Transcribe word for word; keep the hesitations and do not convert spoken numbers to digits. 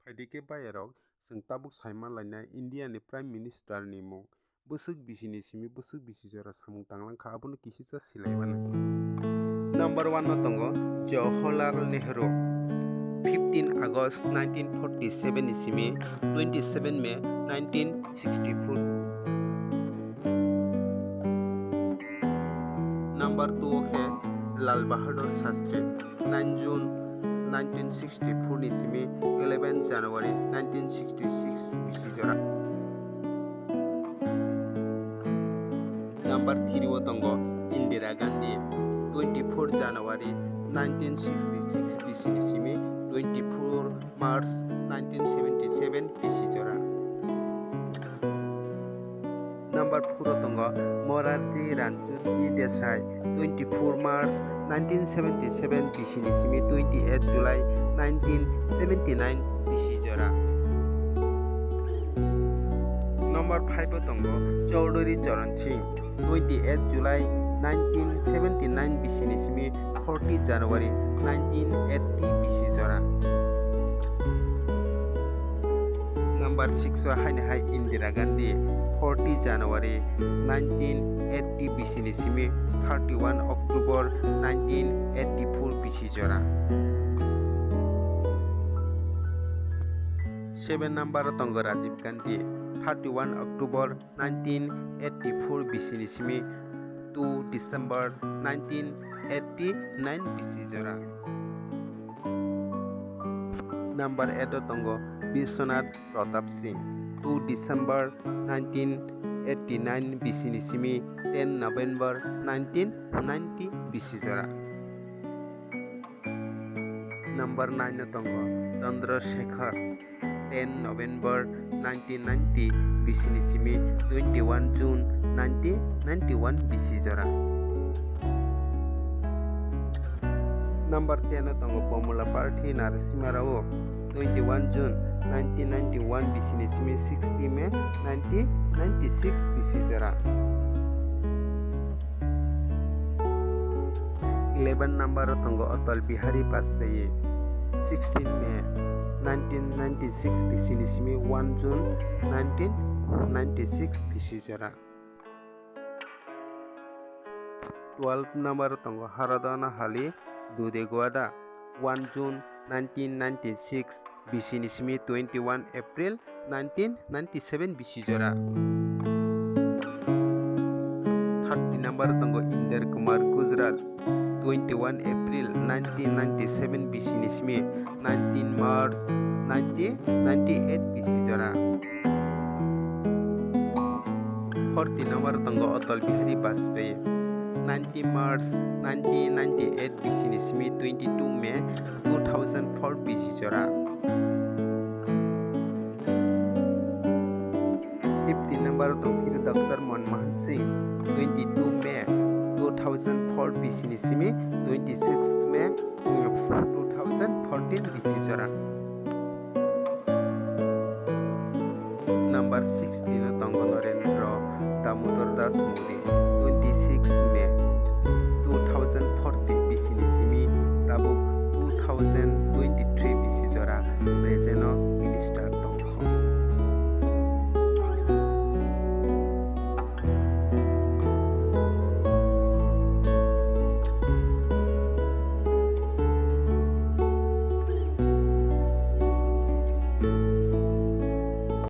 Adi khe bayarok, chwng tabuk saiman lainai India ni Prime Minister ni mung. Bwswk bisi ni simi bwswk bisi jora samung tanglang kha, abono kisisa silai mano. Number one no tongo Jawaharlal Nehru, fifteen August nineteen forty seven ni simi twenty seven May nineteen sixty four. Number two o khe Lal Bahadur Shastri, nine June nineteen sixty four ni simi eleven January nineteen sixty six bisi jora. Number three o tongo Indira Gandhi, twenty four January nineteen sixty six bisi ni simi twenty four March nineteen seventy seven bisi jora. Number four o tongo Morarji Ranjit Desai, twenty four March nineteen seventy seven bisi ni simi twenty eight July nineteen seventy nine bisi jora. Number five o tongo Chaudhary Charan Singh, twenty eight July nineteen seventy nine bisi ni simi forty January nineteen eighty bisi jora. Number six o haini hai Indira Gandhi, forty January nineteen eighty bisi ni simi thirty one October nineteen eighty four bisi jora. Seven number o tongo Rajiv Gandhi, thirty one October nineteen eighty four bisi ni simi two December nineteen eighty nine bisi jora. Number eight o tongo Biswanath Pratap Singh, two December nineteen eighty nine bisi ni simi ten November nineteen ninety bisi jora. Number nine o tongo Chandra Shekhar, ten November nineteen ninety bisi ni simi twenty one June nineteen ninety one bisi jora. Number ten o tongo Pomula Parthi Narasimha Rao, twenty one June nineteen ninety one bisi ni simi sixty May nineteen ninety six bisi jora. Eleven number o tongo Atal Bihari Vajpayee, sixteen May nineteen ninety six bisi ni simi one June nineteen ninety six bisi jora. Twelve number o tongo Haradana Hali Dudegwada, one June nineteen ninety six bisi ni simi twenty one April nineteen ninety seven bisi jora. Thirty number o tongo Inder Kumar Gujral, twenty one April nineteen ninety seven bisi ni simi nineteen March nineteen ninety eight bisi jora. Forty number o tongo Atal Bihari Vajpayee, nineteen March nineteen ninety eight bisi ni simi twenty two May two thousand four bisi jora. Fifty number o tongphiro Doctor Manmohan Singh, twenty two May two thousand four bisi ni simi twenty six May two thousand fourteen bisi jora. Number sixteen o tongo Narendra Damodar Das Modi,